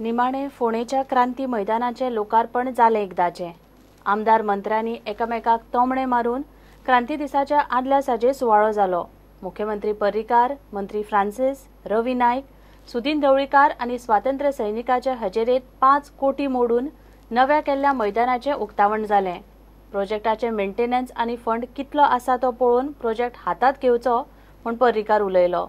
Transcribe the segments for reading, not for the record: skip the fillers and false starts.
निमाणे फोंडेच्या क्रांती मैदानाचे लोकार्पण जालें एकदाचें. आमदार मंत्र्यांनी एकामेकाक तोमणे मारून क्रांती दिसाच्या आदल्या साजे सुवाळो जालो. मुख्यमंत्री पर्रीकार, मंत्री फ्रांसिस, रवी नायक, सुदीन ढवळीकार आनी स्वातंत्र्य सैनिकाच्या हजेरेत 5 कोटी मोडून नव्या केल्ल्या मैदानाचें उक्तावण जालें. प्रोजेक्टाचें मेंटेनन्स आनी फंड कितलो आसा तो पळोवन प्रोजेक्ट हातांत घेवचो म्हूण पर्रीकार उलयलो.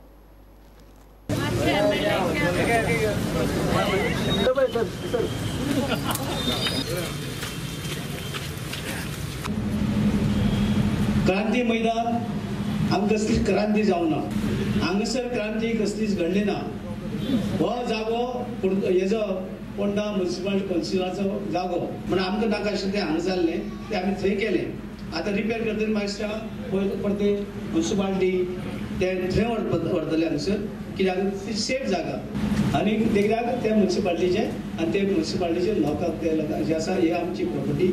क्रांती मैदान हांगा कसलीच क्रांती जावना, हांगासर क्रांती कसलीच घडली ना. हो जागो हेजो पोंडा म्युनिसिपल कौन्सिलाचो जागो म्हण आमकां नाका आशिल्लें तें हांगा जाल्लें तें आमी थंय केलें. आतां रिपेर करतली मागीर परते म्युनिसिपालिटी ते थंय व्हरतले हांगासर, कित्याक ती सेफ जागा आनी ते कित्याक ते म्युनिसिपालिटीचे आनी ते म्युनिसिपालिटीचे लोकांक ते जे आसा ही आमची प्रॉपर्टी,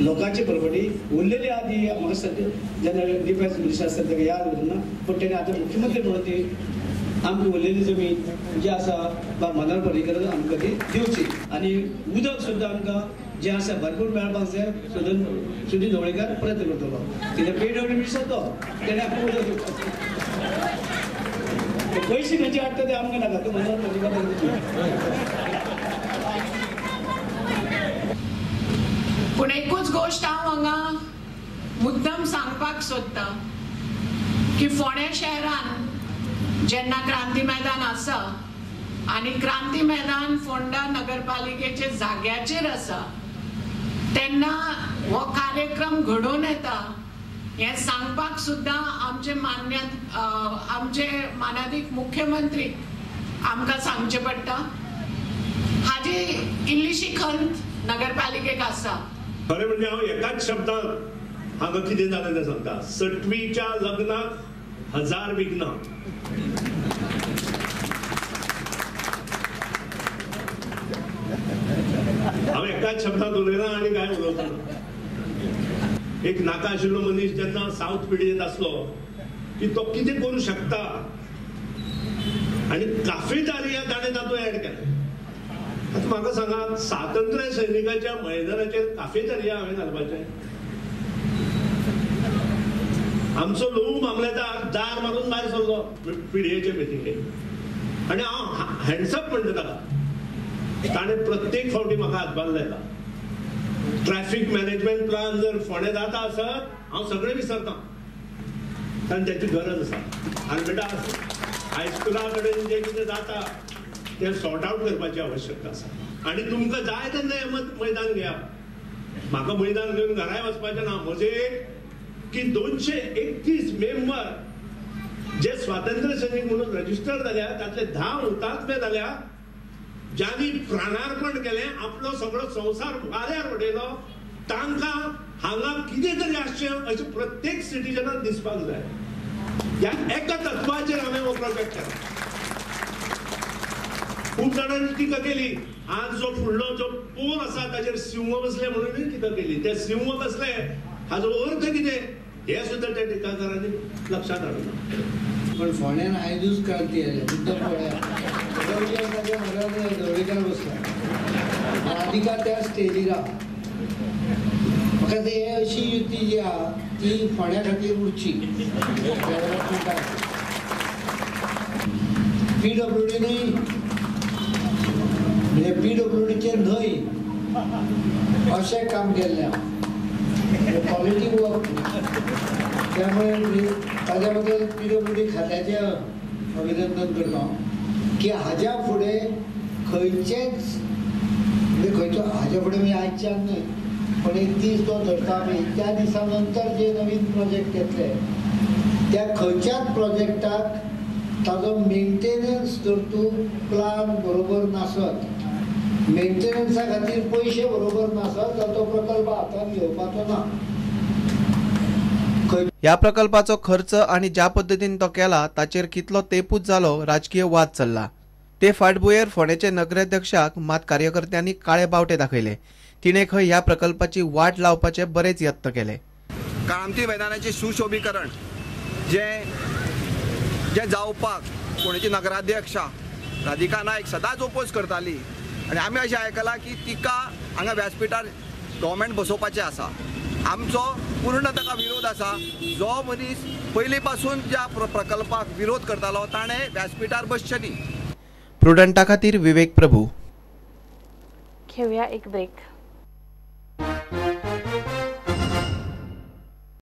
लोकांची प्रॉपर्टी उरलेली आहा ती म्हाका सद्या जेन्ना डिफेन्स मिनिस्टर आसता ताका याद उरना, पूण तेणें आतां मुख्यमंत्री म्हणून ती आमकां उरलेली जमीन जी आसा बा मनोहर पर्रीकर आमकां ती दिवची. आनी उदक सुद्दां आमकां जें आसा भरपूर मेळपाक जाय. सुदीन ढवळीकर प्रयत्न करतलो, कित्याक पीडब्ल्यू मिनिस्टर तो तेणें आमकां उदक दिवपाचें. पयशे खंयचे हाडटा ते आमकां नाका, तो मनोहर पर्रीकर. पूण एकूच गोश्ट हांव हांगा मुद्दम सांगपाक सोदतां की फोंड्या शहरान जेन्ना क्रांती मैदान आसा आनी क्रांती मैदान फोंडा नगरपालिकेचे जाग्याचेर आसा तेन्ना हो कार्यक्रम घडोवन येता हें सांगपाक सुद्दां आमचे मान्य आमचे मानादीक मुख्यमंत्री आमकां सांगचें पडटा. हाजी इल्लीशी खंत नगरपालिकेक आसा. खरें म्हणजे हांव एकाच शब्दांत हांगा कितें जालें तें सांगता. सटवीच्या लग्नाक 1000 विघ्नां. हांव एकाच शब्दांत उलयना आनी कांय उलोवचो ना. एक नाका आशिल्लो मनीस जेन्ना सावथ पिढयेंत आसलो की तो कितें करूं शकता आनी काफेतारिया ताणें तातूंत एड केलें. आतां म्हाका सांगात, स्वातंत्र्य सैनिकाच्या मैदानाचेर काफेतारिया हांवें घालपाचें? आमचो लोक मामलेदार दार मारून भायर सरलो पिडयेचे मिटिंगेक आनी हांव हँड्सअप म्हणटा ताका. ताणें प्रत्येक फावटी म्हाका हातभार लायला. ट्रॅफिक मॅनेजमेंट प्लान जर फोंडें जाता आसत हांव सगळें विसरता, कारण त्याची गरज आसा. आनी बेटा हायस्कुला कडेन जें कितें जाता तें सॉर्ट आवट करपाची आवश्यकता आसा. आनी तुमकां जाय तेन्ना हें मैदान घेया. म्हाका मैदान घेवन घराय वचपाचें ना. म्हजें की 231 मेंबर जे स्वातंत्र्य सैनिक म्हणून रजिस्टर जाल्या तातले 10 हुतात्मे जाल्या, ज्यांनी प्राणार्पण केलें, आपलो सगळो संवसार वाऱ्यार उडयलो, तांकां हांगा कितें तरी आसचें अशें प्रत्येक सिटीजनाक दिसपाक जाय. ह्या एका तत्वाचेर हांवें हो प्रोजेक्ट केला. खूब जाणांनी टिका केली. आज जो फुडलो जो पोल आसा ताचेर सिंह बसले म्हणून टिका केली. ते सिंह बसले हाजो अर्थ कितें हे सुद्दां त्या टिकाकारांनी लक्षात हाडूं. पण फोंड्यान आयजूच क्रांती आयल्या. मुद्दम फोंड्या ताच्या ढवळीकार बसला, राधिका त्या स्टेजीर आहा. म्हाका ते अशी युती जी आहा ती फोंड्या खातीर उरची. पीडब्ल्यूडी न्हय, म्हणजे पीडब्ल्यूडीचेर न्हय अशें काम केल्लें हांव, पॉलिटीक वर्क. त्यामुळे ताज्या बद्दल पीडब्ल्यूडी खात्याचें अभिनंदन करता की हाज्या फुडें खंयचेच म्हणजे खंयचो हाज्या फुडें म्हणजे आयच्यान न्हय पण एक दीस तो धरता आमी त्या दिसा नंतर जे नवीन प्रोजेक्ट येतले त्या खंयच्याच प्रोजेक्टाक ताजो मेंटेनन्स जर तूं प्लान बरोबर नासत, मेंटेनन्सा खातीर पयशे बरोबर नासत जाल्यार तो प्रकल्प हातांत घेवपाचो ना. ह्या प्रकल्पाचो खर्च आनी ज्या पद्दतीन तो केला ताचेर कितलो तेपूच जालो राजकीय वाद चल्ला. ते फाटभुंयेर फोंडेचे नगराध्यक्षाक मात कार्यकर्त्यांनी काळे बावटे दाखयले. तिणे खंय ह्या प्रकल्पाची वाट लावपाचे बरेच यत्न केले. क्रांती मैदानाचें सुशोभीकरण जें जें जावपाक फोंडेची नगराध्यक्षा राधिका नायक सदांच ओपोज करताली आनी आमी अशें आयकलां की तिका हांगा व्यासपिठार गव्हर्मेंट बसोवपाचें आसा. आमचो पूर्ण ताका विरोध आसा. जो मनीस पयलीं पासून ज्या प्रकल्पाक विरोध करतालो ताणें व्यासपिठार बसचें न्ही. प्रुडंटा खातीर विवेक प्रभू. घेऊया एक ब्रेक.